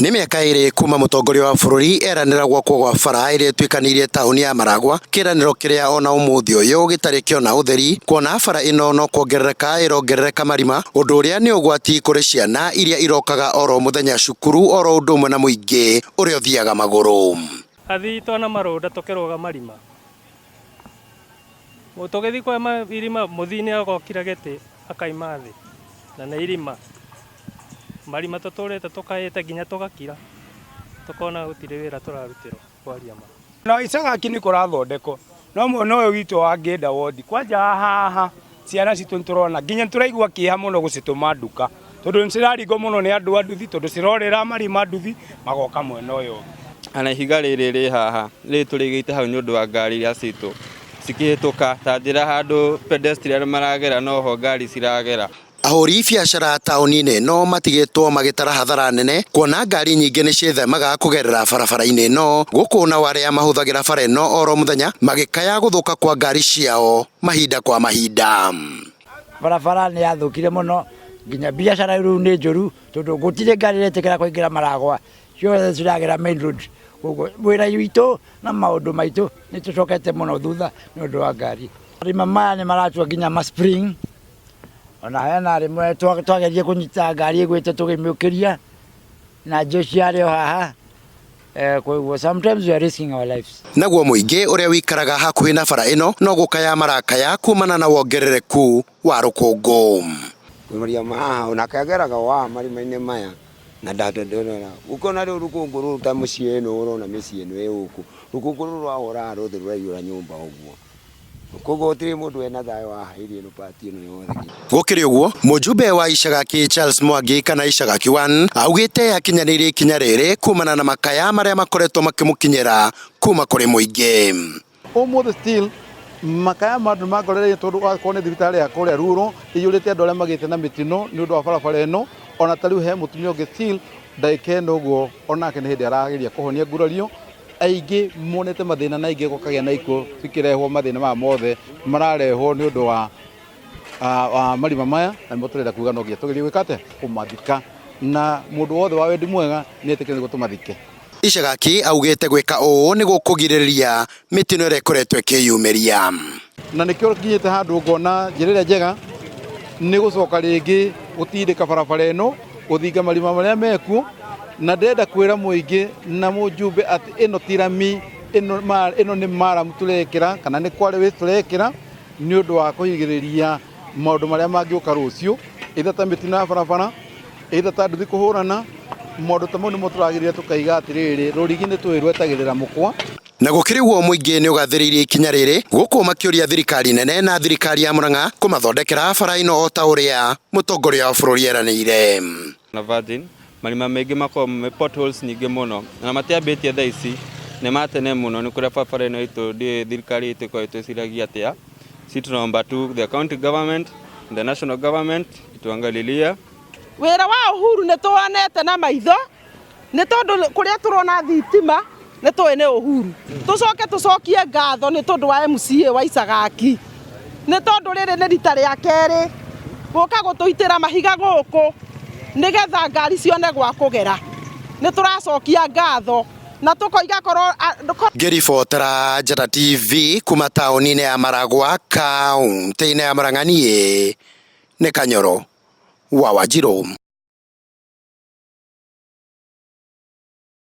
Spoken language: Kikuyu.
Nĩ mĩaka ĩrĩ kuma mũtongoria wa bũrũri eranĩra gwakwo gwa bara ĩrĩa ĩtuĩkanĩirie taũni ya Maragwa, kĩranĩro kĩrĩa ona ũmũthĩ ũyũ gĩtarĩ kĩona ũtheri, kuona bara ĩno no kuongerereka ĩrongerereka marima, ũndũ ũrĩa nĩ ũgwati kũrĩ ciana iria irokaga oro mũthenya cukuru oro ũndũ ũmwe na mũingĩ ũrĩa ũthiaga magũrũ. Athii twana marũnda tũkĩrũga marima. Tũgĩthiĩ kwa irima mũthii nĩ agokira gĩtĩ akaima thĩ na nĩ irima. Marima tũtũrĩte tũkaĩte nginya tũgakira tũkona gũtirĩ wĩra tũrarutĩrwo kwaria ma. Na Icagaki nĩ kũrathondekwo no mwena ũyũ witũ wa Ngĩnda ward kwanja haha ciana citũ nĩ tũrona nginya nĩ tũraigua kĩeha mũno gũcitũma nduka tondũ nĩ ciraringwo mũno nĩ andũ a nduthi tondũ cirorĩra marima nduthi magoka mwena ũyũ ũngĩ. Ona ihiga rĩrĩ rĩ haha rĩrĩ tũrĩigĩte hau nĩ ũndũ wa ngari iria citũ cikĩhĩtũka ta njĩra handũ pedestrian maragera noho ngari ciragera. Ahũri biacara taũni-inĩ ĩno matigĩtwo magĩtara hathara nene kuona ngari nyingĩ nĩ ciĩthemaga kũgerera barabara-inĩ ĩno gũkũ nao arĩa mahũthagĩra bara ĩno oro mũthenya magĩkaya gũthũka kwa ngari ciao mahinda kwa mahinda. Barabara nĩ yathũkire mũno nginya biacara rĩu nĩ njũru tondũ gũtirĩ ngari ĩretĩkĩra kũingĩra Maragwa, ciothe ciragera main road. Koguo wĩra witũ na maũndũ maitũ nĩ tũcokete mũno thutha nĩ ũndũ wa ngari. Marima maya nĩ maratua nginya ma spring ona hena rĩmwe twageria kũnyita ngari ĩgwĩte tũkĩmĩũkĩria na jeshi yarĩ o haha koguo sometimes we are risking our lives. Naguo mũingĩ ũrĩa wĩikaraga hakuhĩ na bara ĩno no gũkaya marakaya kumana na wongerereku wa rũkũngũ. Marima ma haha onake ageraga o haha marima-inĩ maya na ndangĩndorera. Ũkona rĩu rũkũngũ rũrũ ta mũciĩ ĩno ũrona mĩciĩ ĩno ĩ gũkũ, rũkũngũ rũrũ rwahũra haha ruothe rũraiyũra nyũmba ũguo. Koguo gũtirĩ mũndũ wĩna thayũ haha area ĩno part ĩno yothe. Gũkĩrĩ ũguo, mũjumbe wa Icagaki Charles Mwangi kana Icagaki 1 augĩte akinyanĩirie ikinya rĩrĩ kumana na makaya marĩa makoretwo makĩmũkinyĩra kuma kũrĩ mũingĩ. Ũmũthĩ still makaya ma andũ nĩmangorereire tondũ akorwo nĩ thibitarĩ ya kũrĩa Rural ĩiyũrĩte andũ arĩa magĩte na mĩtino nĩ ũndũ wa barabara ĩno, ona ta rĩu he mũtumia ũngĩ still ndagĩka ĩno ũguo onake nĩ hĩndĩ arageria kũhonia ngurario aingĩ monete mathĩna na aingĩ gũkagĩa na ikuũ cikĩrehwo mathĩna maya mothe mararehwo nĩ ũndũ wa wa marima maya na nĩmo tũrenda kuga no nginya tũgerie gwĩka atĩa kũmathika na mũndũ wothe wa wendi mwega nĩ etĩkĩre nĩguo tũmathike. Icagaki augĩte gwĩka ũũ nĩ gũkũgirĩrĩria mĩtino ĩrĩa ĩkoretwo ĩkĩyumĩria. Na nĩkĩo nginyĩte handũ ngona njĩra ĩrĩa njega nĩ gũcoka rĩngĩ gũtindĩka barabara ĩno gũthinga marima marĩa mekuo na ndĩrenda kwĩra mũingĩ na mũjumbe atĩ ĩno ti rami ĩno ĩno nĩ maramu tũrekĩra kana nĩ quarry tũrekĩra nĩ ũndũ wa kũgirĩrĩria maũndũ marĩa mangĩũka rũciũ either ta mĩtino ya barabara either ta nduthi kũhũrana maũndũ ta mau nĩmo tũragĩrĩria tũkaiga atĩrĩrĩ rũrigi nĩ tũĩ rwetagĩrĩra mũkwa. Na gũkĩrĩ ũguo mũingĩ nĩ ũgathĩrĩirie ikinya rĩrĩ gũkũ makĩũria thirikari nene na thirikari ya Murang'a kũmathondekera bara ĩno o ta ũrĩa mũtongoria wa bũrũri eranĩire. Na Virgin marima maingĩ makoragwo me potholes nyingĩ mũno na matiambĩtie thaa ici nĩ ma tene mũno nĩ kũrĩa barabara ĩno itũ ndiũĩ thirikari itũ ĩkoragwo ĩtwĩciragia atĩa. Si tunaomba tu the county government, the national government ituangalilie. Wĩra wa Uhuru nĩ tũwonete na maitho nĩ tondũ kũrĩa tũrona thitima nĩ tũĩ nĩ Uhuru. Tũcoke tũcokie ngatho nĩ tondũ wa MCA wa Icagaki nĩ tondũ rĩrĩ nĩ rita rĩa kerĩ gũka gũtũitĩra mahiga gũkũ nĩgetha ngari cione gwa kũgera. Nĩ tũracokia ngatho na tũkoiga korwo. Ngĩribotera Njata TV kuma taũni-inĩ ya Maragwa, kaũntĩ-inĩ ya Murang'a, niĩ nĩ Kanyoro wa Wanjirũ.